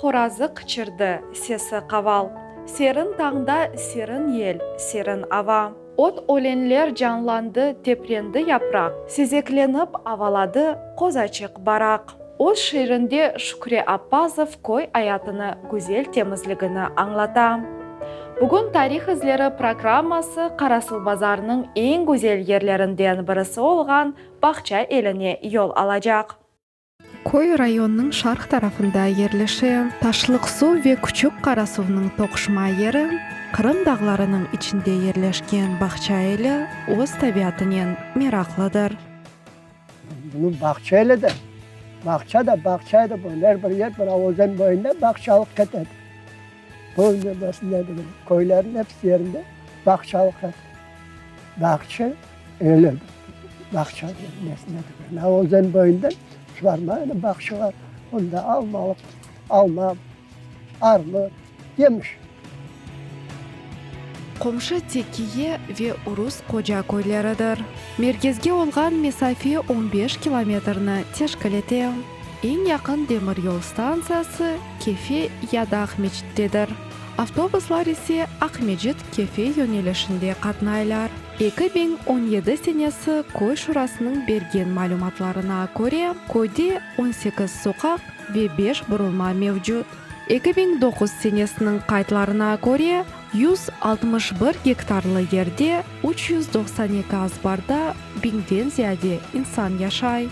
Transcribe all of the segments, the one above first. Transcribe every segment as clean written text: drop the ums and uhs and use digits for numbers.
Horazı qıçırdı, sesi qaval. Serin tañda serin yel, serin ava. Ot-ölenler canlandı, teprendi yapraq. Sezeklenip avaladı qozaçıq baraq. Öz şiirinde Şükri Appazov köy ayatını, güzel temizligini añlata. Bugün Tarih izleri programması Qarasuvbazarnıñ eñ güzel yerlerinden birisi olğan Bağça eline yol alacaq. Köy rayonnıñ şarq tarafında yerleşe. Taşlıq Suv ve Küçük Qarasuvnıñ toquşma yeri, Qırım dağlarınıñ içinde yerleşken Bağça eli öz tabiatınen meraqlıdır. Bunı bağça eli de, bağça da bağça edi bu, er bir yer bir özen boyunda bağçalıq ketedi. Bu ne degil, köylerniñ episi yerinde bağçalıq edi. Bağça eli, bağça nesine degil, özen boyunda suvarma edi bağçalar, onda almalıq, alma, armut, yemiş. Qomşu Tekiye ve Urus Qoca köyleridir. Merkezge olğan mesafe on beş kilometrni teşkil ete. Eñ yaqın demiryol stantsiyası Kefe ya da Aqmeçittedir. Avtobuslar ise Aqmecit-Kefe yönelişinde qatnaylar. 2017 senesi köy şurasınıñ bergen malümatlarına köre, köyde on sekiz soqaq ve beş burulma mevcut. 2009 senesiniñ qaydlarına köre, 161 gektarlı yerde 392 azbarda biñden ziyade insan yaşay.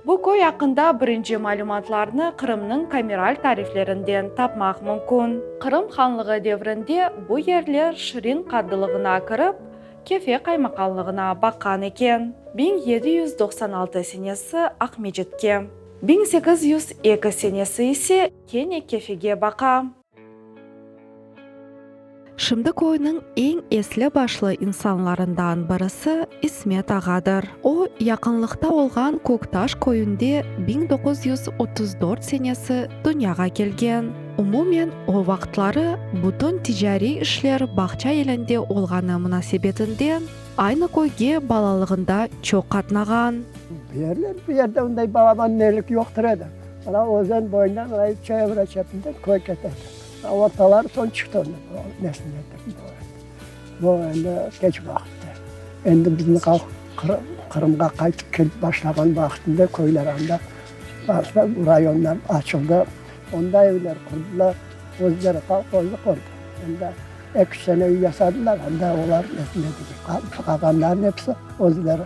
Bu köy aqqında birinci malümatlarnı Qırımnıñ kameral tariflerinden tapmaq mümkün. Qırım hanlığı devrinde bu yerler Şirin qadılığına kirip, Kefe qaymaqanlığına baqqan eken. 1796 senesi Aqmecitke, 1802 senesi ise kene Kefege baqa. Şimdi köyniñ eñ esli-başlı insanlarından birisi İsmet ağadır. O, yaqınlıqta olğan Köktaş köyünde 1934 senesi dünyağa kelgen. Umumen, o vaqıtları bütün ticariy işler Bağça elinde olğanı munasebetinden aynı köyge balalığında çoq qatnağan. Bu yerler, bu yerde onday balaban nelik yoqtır edi. Mına özen boyundan mına çevre çetinden köy kete edi. Ortaları soñ çıqtı bu endi keç vaqıtta. Endi bizni halq Qırımğa qaytıp kelip başlağan vaqtında köyler anda rayonlar açıldı. Onda evler qurdılar. Özleri halq özü qurdı. Anda eki-üç sene üy yasadılar, anda olar qalğanlarnıñ episi özleri.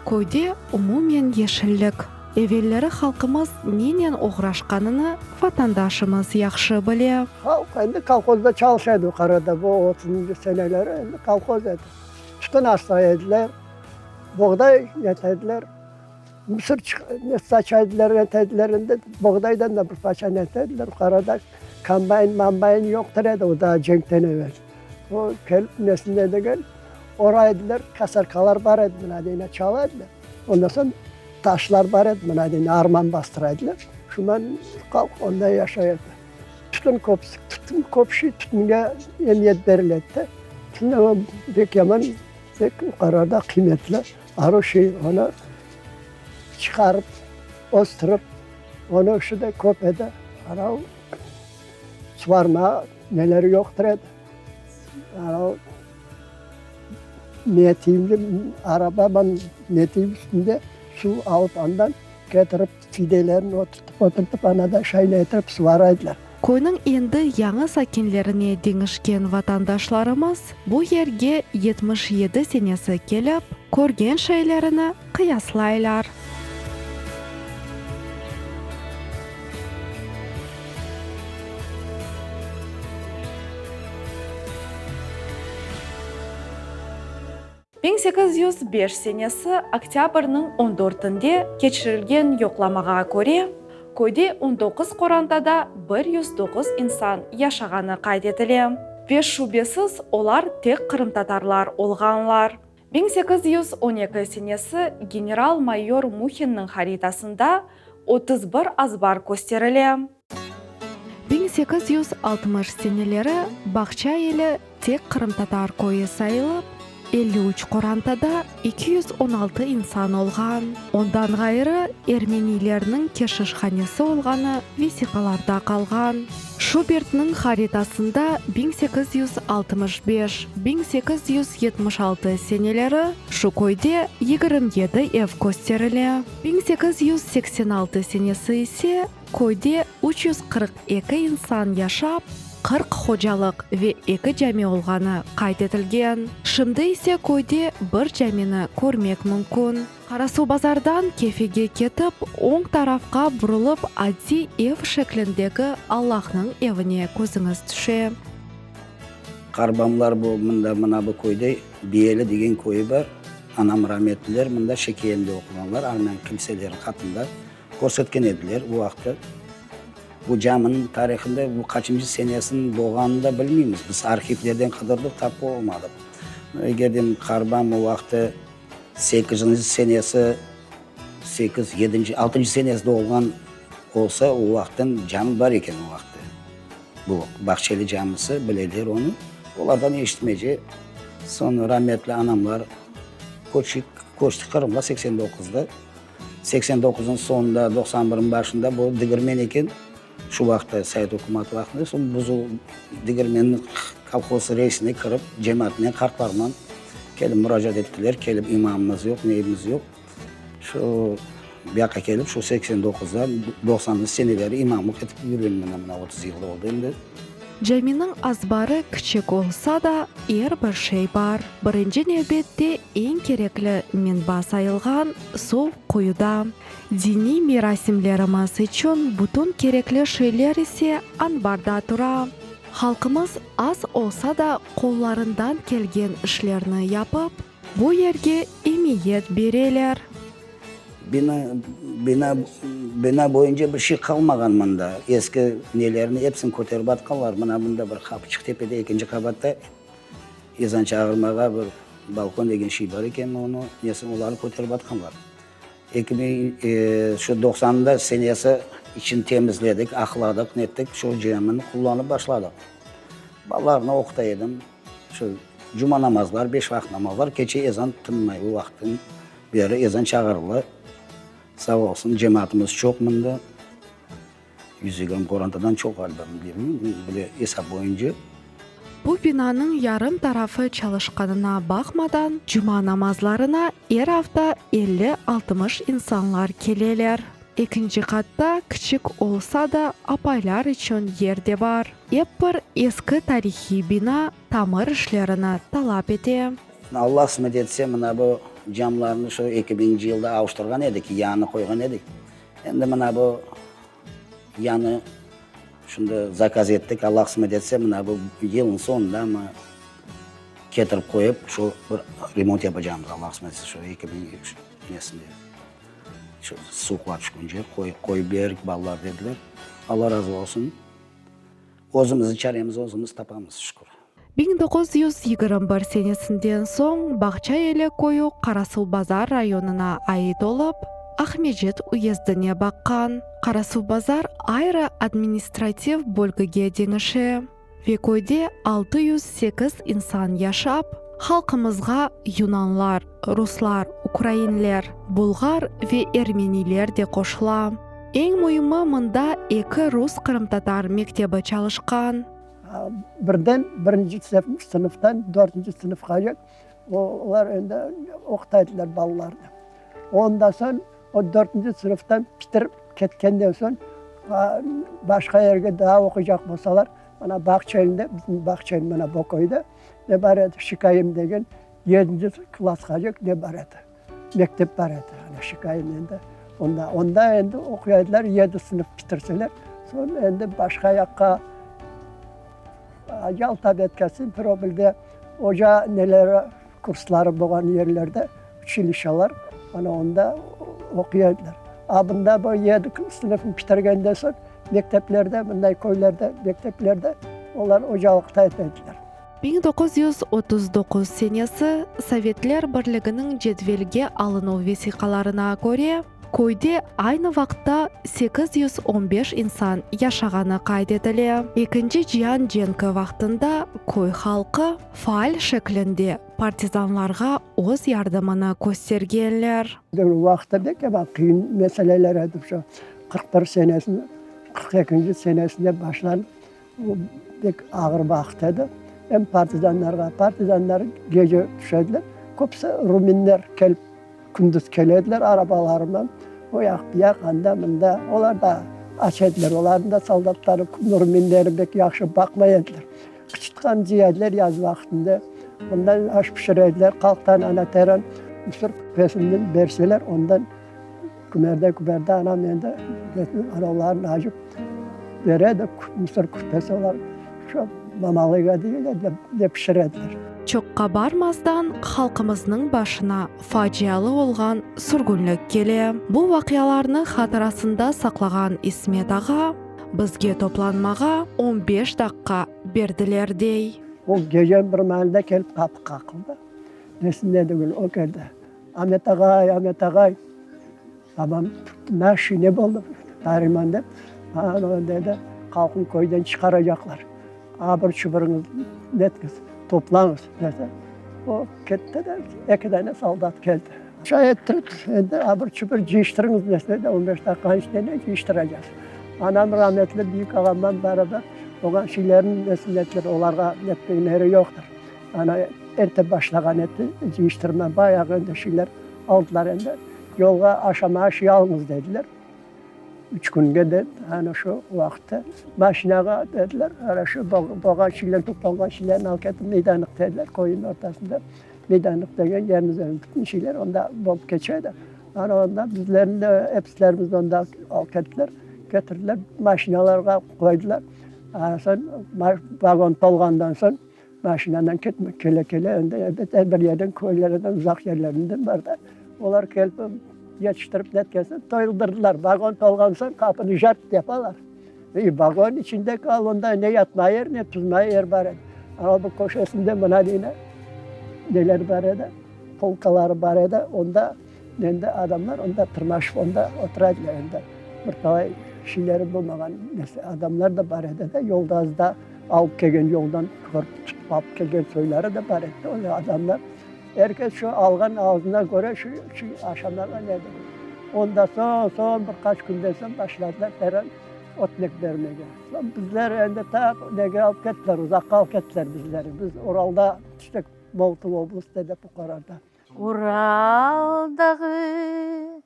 Köyde umumen yeşillik. Evelleri halqımız nenen oğraşqanını vatandaşımız yahşı bile. Halq endi kolhozda çalışa edi o qarada, bu otuzıncı seneleri endi kolhoz edi. Tütün asray ediler, boğday ete ediler, mısır saça ediler, ete ediler, endi boğdaydan da bir parça nete ediler. O qarada kombayn, mambayn yoqtır edi o daa cenkten evel. O kelip nesinde degil, ora ediler, kasarkalar bar edi, mına deyne çala ediler. Ondan soñ taşlar bar edi, mına deyne arman bastıra ediler. Şundan halq onda yaşay edi. Tütün köp, tütün köp şey tütünge emiyet berile edi de. Tütün o pek yaman, pek yuqarıda qıymetli aru şey. Onı çıqarıp, östürip, onıñ işi de köp edi. Anav suvarma neleri yoqtır edi. Anav Metiyli arabaman metiy üstünde suv alıp andan ketirip fidelerini oturtıp oturtıp anada şayla etirip suvara ediler. Köyniñ endi yañı sakinlerine deñişken vatandaşlarımız bu yerge 77 senesi kelip, körgen şeylerini qıyaslaylar. 1805 senesi oktâbrniñ on dörtünde keçirilgen yoqlamağa köre, köyde on doquz qorantada 109 insan yaşağanı qayd etile. Ve şübesiz, olar tek qırımtatarlar olğanlar. 1812 senesi general-mayor Muhinniñ haritasında 31 azbar kösterile. 1860 seneleri Bağça eli tek qırımtatar köyü sayılıp, 53 qorantada 216 insan olğan. Ondan ğayrı, ermeniylerniñ keşişhanesi olğanı vesiqalarda qalğan. Şubertniñ haritasında 1865, 1876 seneleri şu köyde 27 ev kösterile, 1886 senesi ise köyde 342 insan yaşap, 40 hocalıq ve eki cami olğanı qayd etilgen. Şimdi ise köyde bir camini körmek mümkün. Qarasuvbazardan Kefege ketip, oñ tarafqa burulıp adiy ev şeklindeki Allahnıñ evine közüñiz tüşe. Qarbamlar bu mında mına bu köyde Biyeli degen köyü bar. Anam rametliler mında Şekiyende oquğanlar, armyan kimseleri qatında körsetken ediler bu vaqıtta. Bu caminiñ tarihında bu qaçıncı senesiniñ doğğanını da bilmeymiz. Biz arhivlerden qıdırdıq, tapıp olmadıq. Eger de qarbam o vaqıtta Sekizinci senesi, sekiz, yedinci, altıncı senesi doğulğan olsa, o vaqıttan cami bar eken o vaqıtta. Bu Bağçaeli camisi, bileler onı. Olardan eşitmece. Soñ rametli anamlar köçik, köçti Qırımğa 89-da. 89-nıñ soñunda, 91-niñ başında bu digirmen eken. Şu vaqıtta, sovet ükümeti vaqtında, soñ buzul digirmenniñ kolhoz reisine kirip, cemaatnen, qartlarman kelip muracaat ettiler, kelip imamımız yoq, neyimiz yoq. Şu bu yaqqa kelip, şu 89-da, doqsanıncı seneleri imamlıq etip yürgen mına, mına 30 yıl oldı endi. Caminiñ azbarı kiçik olsa da, er bir şey bar. Birinci nevbette eñ kerekli menba sayılğan suv quyuda. Diniy merasimlerimiz içün bütün kerekli şeyler ise anbarda tura. Halqımız az olsa da qollarından kelgen işlerni yapıp, bu yerge emiyet bereler. Bina, bina, bina boyunca bir şey qalmağan mında. Eski nelerni epsini köterip atqanlar. Mına mında bir qapıçıq tepede, ekinci qabatta ezan çağırmağa bir balkon degen şey bar eken, onı, nesini, olarnı köterip atqanlar. 2000, şu doqsanda senesi için temizledik, aqladıq, nettik, şu camini qullanıp başladıq. Balalarnı oquta edim. Şu cuma namazlar, beş vaqıt namazlar, keçe ezan tınmay, o vaqıttan beri ezan çağırıla. Sağ olsun, cemaatımız çoq mında. 120 qorantadan çoq ğaliba, bilmeyim, bile esap boyunca. Bu binanıñ yarım tarafı çalışqanına baqmadan, cuma namazlarına er afta elli-altmış insanlar keleler. Ekinci qatta kiçik olsa da, apaylar içün yer de bar. Ep bir eski tarihiy bina tamir işlerini talap ete. Alla qısmet etse, mına bu camlarnı şu eki biñinci yılda avuştırğan edik, yañı qoyğan edik. Endi mına bu yañı şundı zakaz ettik, Alla qısmet etse, mına bu yılnıñ soñundamı ketirip qoyıp, şu bir remont yapacağımız, Alla qısmet etse, şu 2003 nesinde. Şu suvuqlar tüşkünce qoyıp berik, balalar dediler. Alla razı olsun. Özümizniñ çaremizni özümiz tapamız, şükür. 1921 senesinden soñ Bağça-Eli köyü Qarasuvbazar rayonına ait olıp, Aqmescit uyezdine baqqan. Qarasuvbazar ayrı administrativ bölgege deñişe ve köyde 608 insan yaşap, halqımızğa yunanlar, ruslar, ukrainler, bulğar ve ermeniyler de qoşula. Eñ müimi, mında eki rus-qırımtatar mektebi çalışqan. Birden birinci sınıftan dörtünci sınıfqace olar endi oquta ediler balalarnı. Ondan soñ o dörtünci sınıftan bitirip ketkenden soñ başqa yerge daa oquycaq bolsalar, mına Bağçaelinde, bizim Bağçael mına bu köyde ne bar edi, Şikayım degen yedinci klassqace ne bar edi, mektep bar edi, ana Şikayım endi. Onda, onda endi oquy ediler, yedi sınıf bitirseler, soñ endi başqa yaqqa Yalta betke, Simferopolde oca neleri, kursları bolğan yerlerde, uçilişşalar, ana onda oquy ediler. A bunda bu yedi sınıfnı bitirgenden soñ mekteplerde, mınday köylerde mekteplerde olar ocalıqta ete ediler. 1939 senesi Sovetler Birliginiñ cedvelge alınuv vesiqalarına köre, Köyde aynı vaqıtta 815 insan yaşağanı qayd etile. Ekinci cian cenki vaqtında köy halqı faal şeklinde partizanlarğa öz yardımını köstergenler. O vaqıtta pek yaman qıyın meseleler edi, şu 41 senesinde, 42-nci senesinde başlanıp, o pek ağır vaqıt edi. Em partizanlarğa, partizanlar gece tüşediler, köpüsi ruminler kelip Kündüz kele ediler arabalarınen, o yaq, bu yaq, anda, mında. Olar da aç ediler, olarnıñ da soldatları, nurminleri bek yahşı baqmay ediler. Qıçıtqan cıya ediler yaz vaqtında. Ondan aş pişire ediler, qalqtan ana teren mısır küpesinden berseler, ondan kümerde-kümerde anam endi olarnı acıp bere edi, mısır küpesi olar şu mamalıga degil edi, de pişire ediler. Çoqqa barmazdan halqımıznıñ başına facialı olğan sürgünlik kele. Bu vaqialarnı hatırasında saqlağan İsmet ağa, Bizge toplanmağa on beş daqqa berdiler, dey. O gece bir maalde kelip qapı qaqıldı. Nesinde degil, o keldi. Amet ağay, Amet ağay! Babam turttı, naşi, ne boldı, Nariman dep, ana dedi, halqnı köyden çıqaracaqlar, abır-çubırıñıznı netñiz, toplañız, dedi. O ketti de, eki dane soldat keldi. Şay ettirip, endi abır-çubır cıyıştırıñız dese de, on beş daqiqanıñ içinde ne cıyıştıracağız? Anam rametli büyük ağamdan beraber olğan şeylerni nesini ettiler, olarğa netkenleri yoqtır. Ana erte başlağan edi cıyıştırma, bayağı endi şeyler aldılar endi. Yolğa aşamağa şey alıñız, dediler. Üç künge de, ana şu vaqıtta maşinağa dediler, ana şu boğan şeyler, toplanğan şeylerni alıp ketip meydanlıq dediler, köyün ortasında meydanlıq degen yerimiz, bütün şeyler onda bolıp keçe edi. Ana onda bizlerni de, epislerimizni onda alıp kettiler, ketirdiler, maşinalarğa qoydılar. Ana soñ vagon tolğandan soñ Maşinadan ketme, kele-kele endi elbet er bir yerden, köylerden, uzaq yerlerinden bar da, olar kelip yetiştirip netken soñ toyldırdılar. Vagon tolğan soñ qapını jart yapalar. E, vagon içinde qal, onda ne yatma yer, ne turma yer bar edi. Ana bu köşesinde mına deyne neler bar edi, polkaları bar edi, onda endi adamlar onda tırmaşıp onda otura ediler endi. Bir talay şeyleri bolmağan adamlar da bar edi de, yolda azda. Alıp kelgen yoldan körip tutıp alıp kelgen soyları da bar edi. Öyle adamlar er kes şu alğan ağzına köre şu şu aşamağa ne edi. Onda soñ, soñ bir qaç künden soñ başladılar teren ötmek bermege. Soñ bizler endi ta nege alıp kettiler, uzaqqa alıp kettiler bizleri. Biz Uralda tüştik, Molotov oblastı dep o qararda. Ural dağı,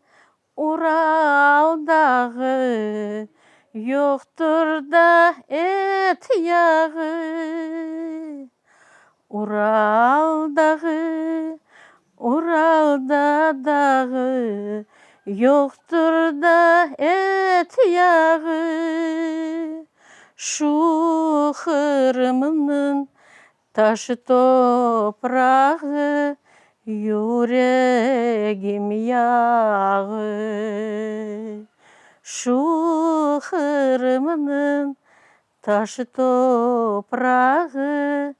Ural dağı, yoqtur da et-yağı. Ural dağı, Ural da dağı, yoqtur da et-yağı. Şu Qırımnıñ Taşı-toprağı, yüregim yağı. Şu Qırımnıñ taşı-toprağı,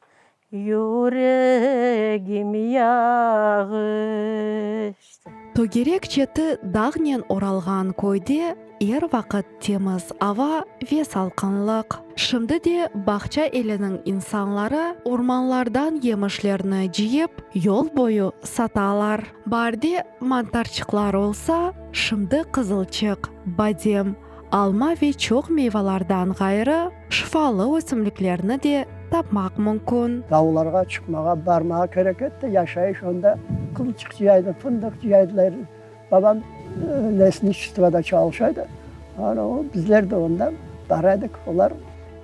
yüregim yağı. Tögerek çeti dağnen oralğan köyde er vaqıt temiz ava ve salqınlıq. Şimdi de bağça eliniñ insanları ormanlardan yemişlerni cıyıp, yol boyu satalar. Baarde mantarçıqlar olsa, şimdi qızılçıq, badem, alma ve çoq meyvalardan ğayrı, şifalı ösümliklerni de tapmaq mümkün. Dağlarğa çıqmağa, barmağa kerek edi, yaşayış onda qılçıq cıyaydı, fındıq cıyaydılar. Babam lesniçestvoda çalışa edi. Ana o, bizler de onda bara edik. Olar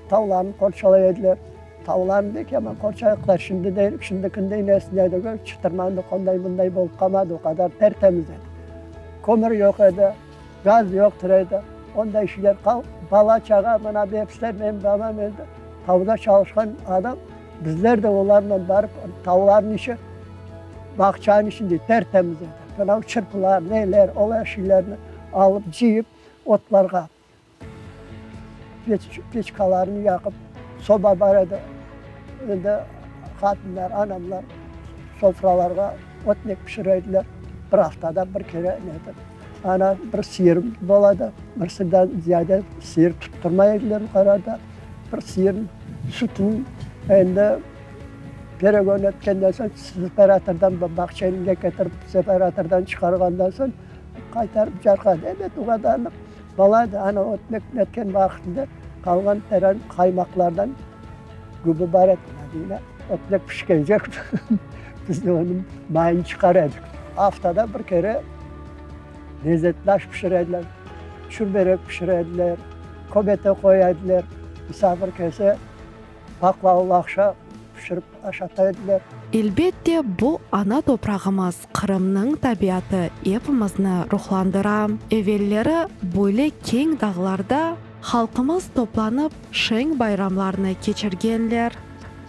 tavlarnı qorçalay ediler. Tavlarnı bek yaman qorçadıqlar. Şimdi de, şimdikindey nesine degil, çıtırmandıq, onday-bunday bolıp qalmadı, o qadar ter-temiz edi. Kömür yoq edi. Gaz yoqtır edi. Onday şeyler qal, bala-çağa, mına bepsler, menim babam endi tavda çalışqan adam, bizler de olarnen barıp, tavlarnıñ içi, bağçanıñ içinde ter-temiz edi. Mınav çırpılar, neler, olar şeylerni alıp, cıyıp, otlarğa peç, peçkalarnı yaqıp, soba bar edi, endi qadınlar, anamlar sofralarğa ötmek pişire ediler, bir aftada bir kere ne etip. Ana, bir sıyır boladı, bir sıyırdan ziyade sıyır tuttırmay ediler yuqarıda. Bir sıyırnıñ sütün endi peregon etkenden soñ, separatordan bağçağa ketirip, separatordan çıqarğandan soñ qaytarıp carqa. Ebet, o qadarlıq bala edi. Ana, ötmek netken vaqtında qalğan teren qaymaqlardan gübi bar edi, Madina. Ötmek pişkence biz de onıñ mayını çıqara edik. Aftada bir kere lezetli aş pişire ediler, çürberek pişire ediler, köbete qoya ediler. Misafir kelse, paqlava laqşa pişirip aşata ediler. Elbette, bu ana toprağımız Qırımnıñ tabiatı epimizni ruhlandıra. Evelleri böyle keñ dağlarda halqımız toplanıp şeñ bayramlarnı keçirgenler.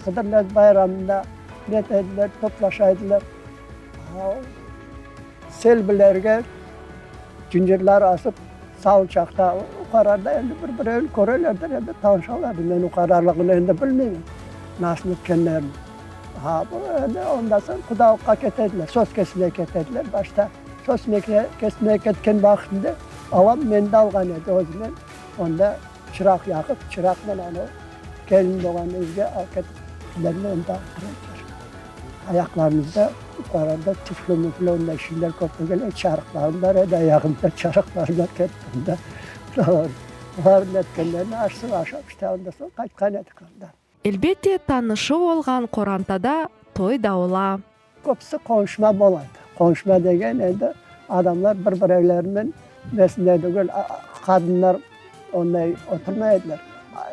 Qıdırlez bayramında net ediler, toplaşa ediler. Selbilerge cincirler asıp, salıçaqta o qararda endi bir-birevini körelerdir, endi tanışalardır. Men o qararlığını endi bilmeyim, nasıl etkenlerini. Ha, bu endi ondan soñ qudalıqqa kete ediler, söz kesmege kete ediler. Başta söz kesmege ketken vaqtında alam meni de alğan edi özünen. Onda çıraq yaqıp, çıraqnen anı kelin bolğan evge alıp ketip, bizlerni onda otura ediler. Ayaqlarımızda yuqarıda tufli-mufli onday şeyler köp degil edi, çarıqlarım bar edi, ayağımda çarıqlarımla kettim de. Olarnıñ etkenlerini aş-suv aşap, işte ondan soñ qaytqan edik anda. Elbette, tanışuv olğan qorantada toy da ola. Köpüsi qonuşma boladı. Qonuşma degen endi adamlar bir-birevlerinen nesinde degil, qadınlar onday oturmay ediler,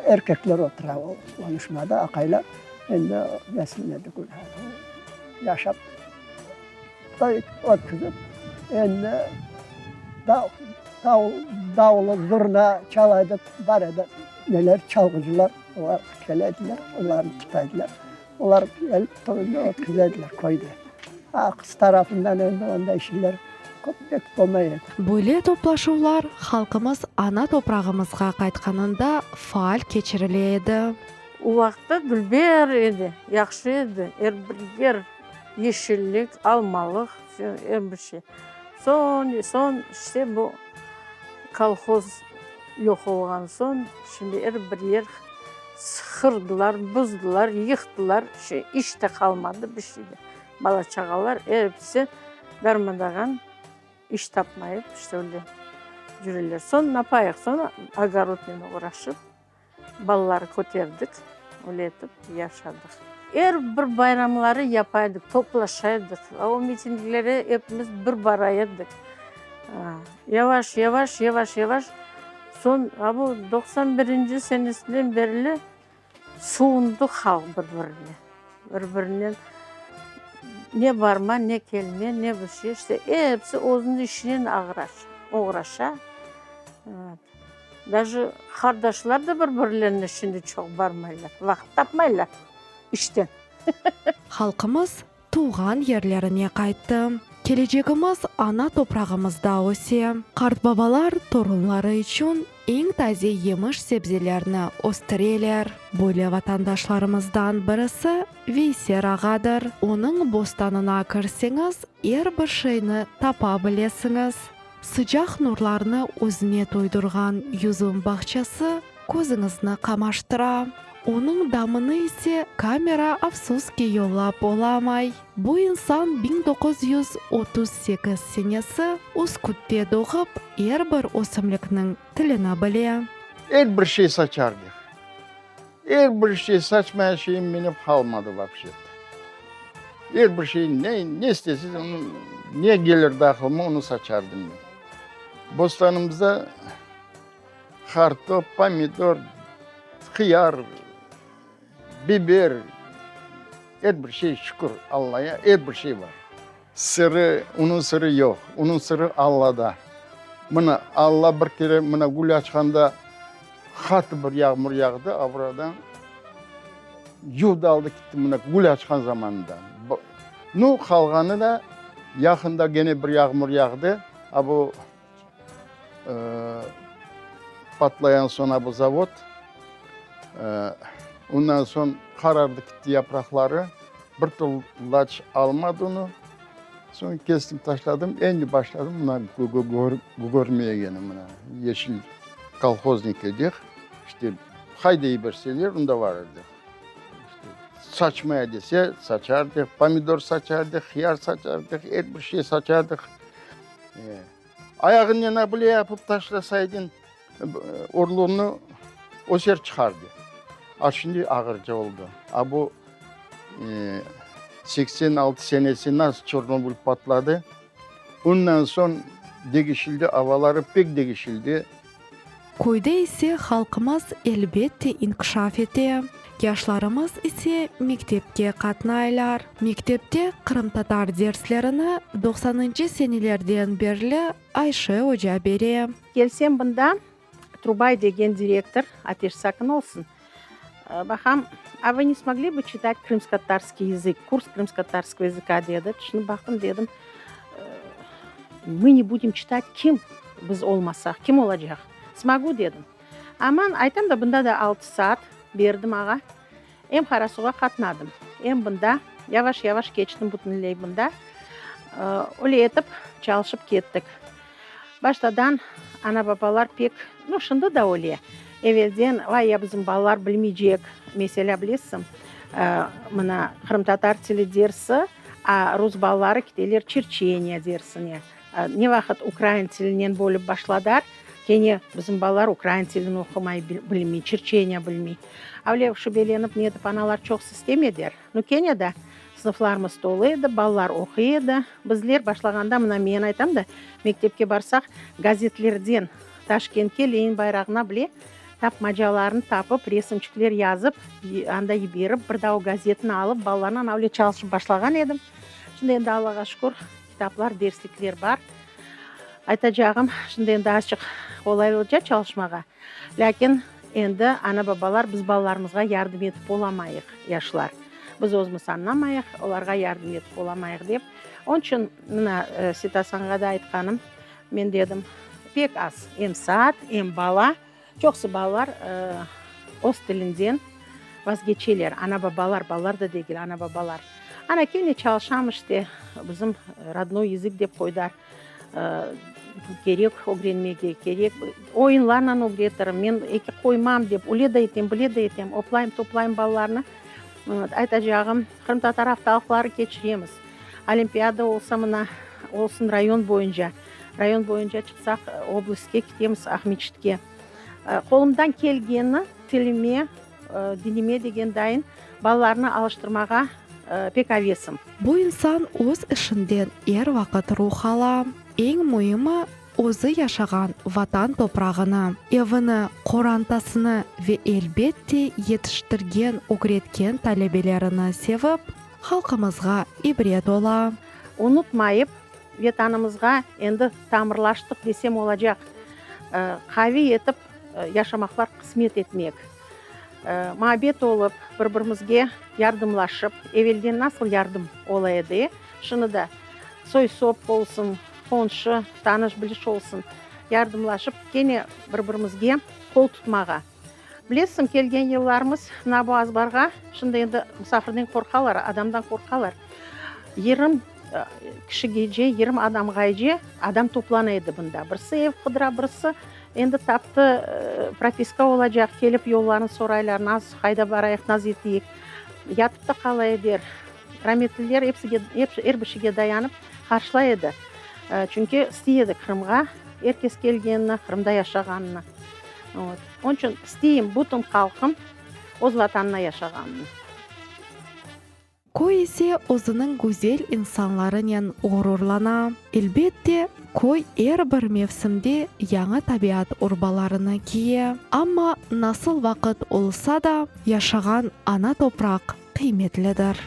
erkekler otura o qonuşmada, aqaylar endi nesinde degil, yaşap toy ötküzip, endi davul, zurna çala edi, bar edi neler, çalğıcılar, olar kele ediler, olarnı tuta ediler. Olar kelip toynı ötküze ediler köyde. A, qız tarafından endi onday şeyler köp pek bolmay edi. Böyle toplaşuvlar halqımız ana toprağımızğa qaytqanında faal keçirile edi. O vaqıtta dülber edi, yahşı edi, er bir yer yeşillik, almalıq, er bir şey. Soñ, soñ işte bu kolhoz yoq olğan soñ, şimdi er bir yer Qırdılar, buzdılar, yıqtılar, şey, iş de qalmadı, bir şey de. Bala-çağalar episi darma-dağan, iş tapmayıp, işte öyle cüreler. Soñ napayıq, soñ ogorodnen oğraşıp, balaları köterdik, öyle etip yaşadıq. Er bir bayramları yapa edik, toplaşa edik, o mitinglere epimiz bir bara edik. Yavaş, yavaş, yavaş, yavaş, soñ a bu 91-inci senesinden berli suvundı halq bir-birine. Bir-birinen ne barma, ne kelme, ne bir şey, işte episi özüniñ işinen oğraşa. Daje qardaşlar da bir-birlerine şimdi çoq barmaylar, vaqıt tapmaylar işten. Halqımız Tuvğan yerlerine qayttı. Kelecegimiz ana toprağımızda öse. Qartbabalar torunları içün eñ taze yemiş-sebzelerni östüreler. Böyle vatandaşlarımızdan birisi Veyser ağadır. Onıñ bostanına kirseñiz, er bir şeyni tapa bilesiñiz. Sıcaq nurlarnı özüne toydurğan yüzüm bağçası közüñizni qamaştıra. Onıñ damını ise kamera afsus ki yollap olamay. Bu insan 1938 senesi Üskütte doğıp, er bir ösümlikniñ tilini bile. Er bir şey saçardıq. Er bir şey, saçmayan şeyim menim qalmadı vapşet. Er bir şey, ne, ne istesiz, onı, ne gelirdi aqılıma, onı saçardım men. Bostanımızda qartop, pomidor, hıyar, biber, er bir şey, şükür Allaya, er bir şey bar. Sırı, onıñ sırı yoq, onıñ sırı Allada. Mına, Alla bir kere mına gül açqanda qattı bir yağmur yağdı, avradan yuvdı aldı ketti, mına gül açqan zamanında. Nu, qalğanı da yaqında gene bir yağmur yağdı, a bu patlayan soñ a bu zavod, ondan soñ qarardı ketti yapraqları, bir tulaç almadı onı. Soñ kestim, taşladım, endi başladım mına kögermeye kene mına yeşil kolhoznik edik, işte qayda yiberseler, onda bar edik. İşte saçmaya dese, saçardıq, pomidor saçardıq, hıyar saçardıq, er bir şey saçardıq. Ayağınen bile yapıp taşlasaydın, urluğını öser çıqardı. A şimdi ağırca oldı. A bu 86 senesi nasıl Çornobıl patladı, ondan soñ degişildi, avaları pek degişildi. Köyde ise halqımız elbette inkişaf ete, yaşlarımız ise mektepke qatnaylar. Mektepte qırımtatar derslerini doqsanıncı senelerden berli Ayşe oca bere. Kelsem bunda Trubay degen direktor, ateş sakın olsun, baqam, A vı ne smogli bı çitat krımskotatarskiy yazık, kurs krımskotatarskogo yazıka dedi. Tüşünip baqtım, dedim, mı ne budem çitat, kim biz olmasaq, kim olacaq? Smogu dedim. Aman, aytam da, bunda da altı saat berdim ağa. Em Qarasuğa qatnadım, em bunda, yavaş-yavaş keçtim bütünley bunda. Öyle etip çalışıp kettik. Baştadan ana-babalar pek, nu, şimdi da öyle, evelden, vay, ya bizim balalar bilmeycek, meselâ, bilesiñ, mına, qırımtatar tili dersi, a rus balaları kiteler çerçeniya dersine. Ne vaqıt ukrain tilinen bölüp başladar, kene bizim balalar ukrain tilini oqumay bilmey, çerçeniya bilmey. Öyle şübelenip ne etip analar çoqsı istemediler. Nu, kene de sınıflarımız tolu edi, balalar oquy edi. Bizler başlağanda, mına men aytam da, mektepke barsaq, gazetlerden Taşkentke Lenin bayrağına bile tapmacalarnı tapıp, resimçikler yazıp, anda yiberip, bir daa o gazetni alıp, balalarla öyle çalışıp başlağan edim. Şimdi endi Allağa şükür, Kitaplar, derslikler bar. Aytacağım, şimdi endi azçıq qolaylıca çalışmağa, lâkin endi ana-babalar biz balalarımızğa yardım etip olamayıq, yaşlar. Biz özümiz añlamayıq, olarğa yardım etip olamayıq dep. Onıñ içün, mına, Sitasanğa da aytqanım, men dedim, pek az em saat, em bala. Çoqusı balalar öz tilinden vazgeçeler, ana-babalar, balalar da degil, ana-babalar. Ana, kene çalışam işte, bizim rodnoy yazık dep qoydılar, kerek ögrenmege, kerek, oyunlarnen ögretirim, men eki qoymam dep, öyle de etem, böyle de etem, oplayım, toplayım balalarnı. Aytacağım, qırımtatar aftalıqları keçiremiz, olimpiada olsa, mına, olsun rayon boyunca. Rayon boyunca çıqsaq, oblastke ketemiz, Aqmeçitke. Qolumdan kelgeni, tilime, dinime degen dayın, balalarnı alıştırmağa pek avesim. Bu insan öz işinden er vaqıt ruh ala. Eñ müimi, özü yaşağan Vatan toprağını, evini, qorantasını ve elbette yetiştirgen, ögretken talebelerini sevip, halqımızğa ibret ola. Unutmayıp, Vetanımızğa endi tamırlaştıq desem olacaq, qaviy etip yaşamaqlar qısmet etmek. Muabbet olıp, bir-birimizge yardımlaşıp, evelden nasıl yardım ola edi, şimdi da soy-sop olsun, qonşu, tanış-biliş olsun, yardımlaşıp, kene bir-birimizge qol tutmağa. Bilesiñ, kelgen yıllarımız mına bu azbarğa, şimdi endi musafirden qorqalar, adamdan qorqalar, yırım kişigece, yırım adamğace adam toplana edi bunda. Birisi ev qıdıra, birisi endi taptı, propiska olacaq, kelip yollarını soraylar, naz, qayda barayıq, naz eteyik. Yatıp da qala eder. Rametliler epsige, er bir şeyge dayanıp qarşılay edi. Çünki istey edi Qırımğa er kes kelgenini, Qırımda yaşağanını. Onıñ içün isteyim bütün halqım öz Vatanına yaşağanını. Köy ise özüniñ güzel insanlarınen ğururlana. Elbette, köy er bir mevsimde yañı tabiat urbalarını kiye. Amma nasıl vaqıt olsa da, yaşağan ana topraq qıymetlidir.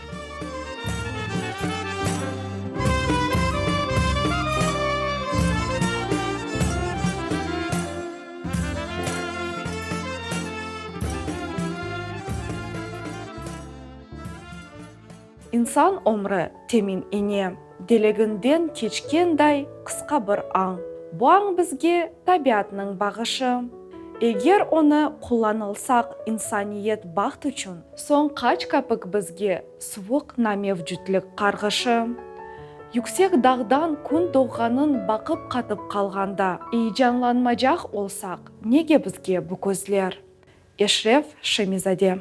İnsan ömrü temin ine, deleginden keçkenday qısqa bir añ. Bu añ bizge tabiatnıñ bağışı. Eger onı qullanılsaq insaniyet baht içün, soñ qaç kapik bizge suvuq namevcütlik qarğışı. Yüksek dağdan kün doğğanın baqıp qatıp qalğanda, eyecanlanmacaq olsaq, nege bizge bu közler? Eşref Şemizade.